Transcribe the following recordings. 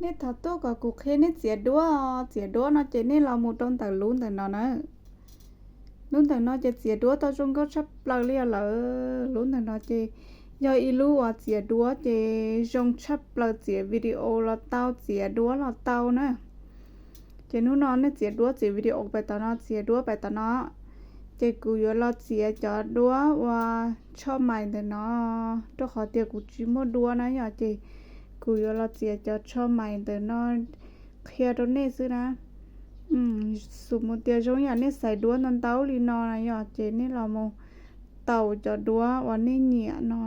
Nej thov tuaj kom kuv qhia nej txiav duab, txiav duab no ces nej los mus rau ntawm lub ntawm no na. Lub ntawm no ces txiav duab tau zoo nkauj tshaj plaws li os lawm. Lub ntawm no ces yog ib lub uas txiav duab ces zoo tshaj plaws, txiav video los tau, txiav duab los tau na. Ces hnub no nej txiav duab txiav video pem tom no, txiav duab pem tom no, ces kuv yuav los txiav cov duab uas tsho mais ntawm no, rau qhov tias kuv tsis muaj duab na yom, ces kuv yuav los txiav cov tsho mais ntawm no qhia rau nej xwb na. Xum mus tias zoo yam nej xaiv duab ntau ntau li no na yom, ces nej los mus taus cov duab uas nej nyiam no,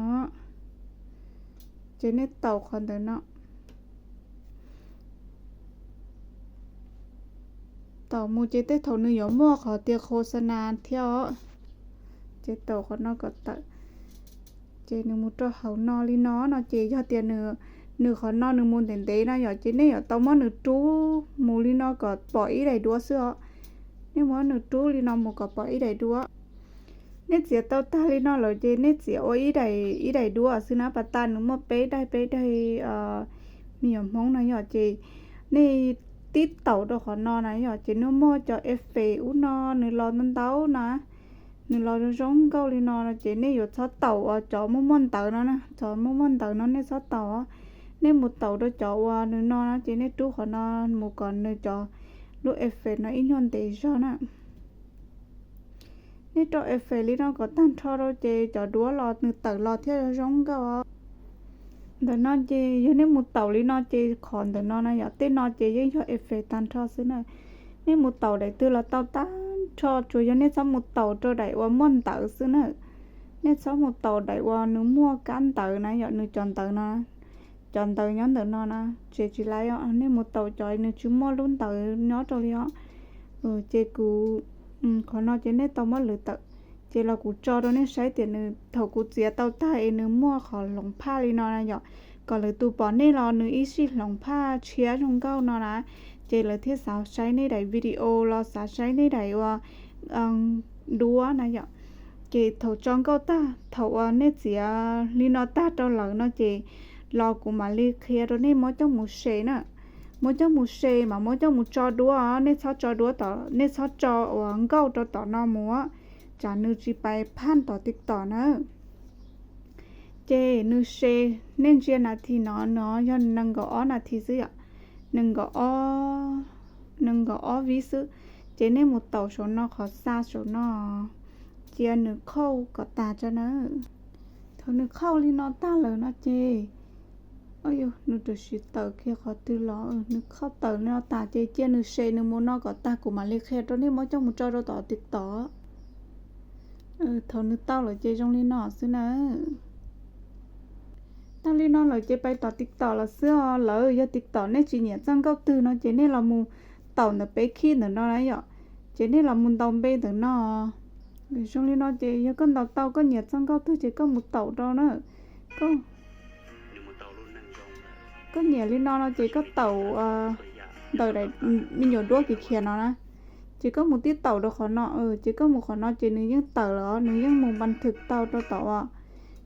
ces nej taus qhov ntawm no. Taus mus ces tej thaum nws yuav muaj qhov tias khos xa nas thiab os. Ces taus qhov no kom tawm, ces nws mus rau hauv no li no no ces yog tias nws, nws qhov no nws mus ntev ntev no yom, ces nej yuav tau muab nws rub mus li no kom pom ib daim duab xwb os. Nej muab nws rub li no mus kom pom ib daim duab. Nej txiav tau tag li no lawm ces nej txiav ua ib daim, ib daim duab xwb na, pas tas nws muaj peb daim, peb daim me nyuam Hmoob no yom, ces nej tib taus rau qhov no na yom, ces nws muaj cov effect ub no nws los ntau ntau na, nws los zoo zoo nkauj li no no ces nej yuav txhob taus uas cov muaj muaj ntawv no na, cov muaj muaj ntawv no nej txhob taus. Nej mus taus rau cov uas nws no no ces nej rub qhov no mus kom nws cov lub effect no ib nyuag ntev zog na. Nej rau effect li no kom tag nrho rau ces cov duab los nws tawm los thiaj zoo nkauj os. Ntawm no ces yog nej mus taus li no ces qhov ntawm no na yom, tej no ces yeej yog effect tag nrho xwb na. Nej mus taus daim twg los tau tag nrho, tsuas yog nej txhob mus taus rau daim uas muaj ntawv xwb na. Nej txhob mus taus daim uas nws muaj kab ntawv na yom, nws cov ntawv no, cov ntawv nyob ntawm no na, tsev tsis laib os, nej mus taus cov nws tsis muaj lub ntawv nyob rau li os. Ces kuv, qhov no ces nej tau muab lwv tawm, ces los kuv tso rau nej saib tias nws thaum kuv txiav tau tag es nws muaj qhov hloov phaj li no na yom, kom lwm tus pom nej los nws ib sij hloov phaj tshiab zoo nkauj no na, ces lawv thiaj xav saib nej daim video los xav saib nej daim uas duab na yom. Ces thaum tso nkauj tag, thaum uas nej txiav li no tag rau lawm no ces los kuv mam li qhia rau nej muab coj mus se na. Muab coj mus se mas muab coj mus tso duab, nej txhob tso duab tom, nej txhob tso uas nkauj rau tom no mus, tsam nws tsis pais phaj tom TikTok na. Ces nws se, nej ntsia nas this no, no yog nees nkaum ob nas this xwb yom, nees nkaum ob, nees nkaum ob vib xwb. Ces nej mus taus saum no qhov xa saum no, cia nws khauj kom tag tso na. Thaum nws khauj li no tag lawm no ces, nws tam sim tawm kiag qhov twg los, nws khauj tawm li no tas ces cia nws se nws mus no kom tag kuv mam li qhia rau nej muab coj mus tso rau tom TikTok. Thaum nws tau lawm ces zoo li no xwb na. Tau li no lawm ces pais tom TikTok los xwb os. Lawv yog TikTok nej tsis nyiam txoj nkauj twg no ces nej los mus taus ntawm peb khij ntawm no na yom, ces nej los mus ntaus npe ntawm no. Zoo li no ces yog koj ntaus tau koj nyiam txoj nkauj twg ces koj mus taus rau na. Koj nyiam li no no ces koj taus ntawm me nyuam duab khiav khiav no na, ces koj mus tib taus rau qhov no, ces koj mus qhov no ces nws yeej tawm lawm, nws yeej mus npas thwm tau rau tom uas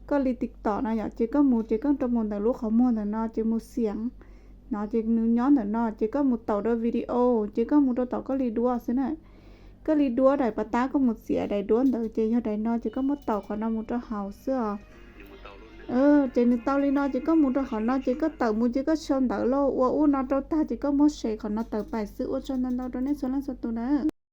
koj li TikTok no yom, ces koj mus ces koj rau mus ntawm lub qhov muag ntawm no ces mus xiam no ces nws nyob ntawm no ces koj mus taus rau video ces koj mus rau tom koj li duab xwb na. Koj li duab daim pas tab koj mus txiav daim duab ntawd ces yog daim no ces koj muab taus qhov no mus rau hauv xwb os. Ces nws tau li no ces koj mus rau qhov no ces koj tawm mus ces koj sau ntawv lauj ua ub no rau tag ces koj muab se qhov no tawm pais xwb. Ua tsaug ntau ntau rau nej txhua leej txhua tus na.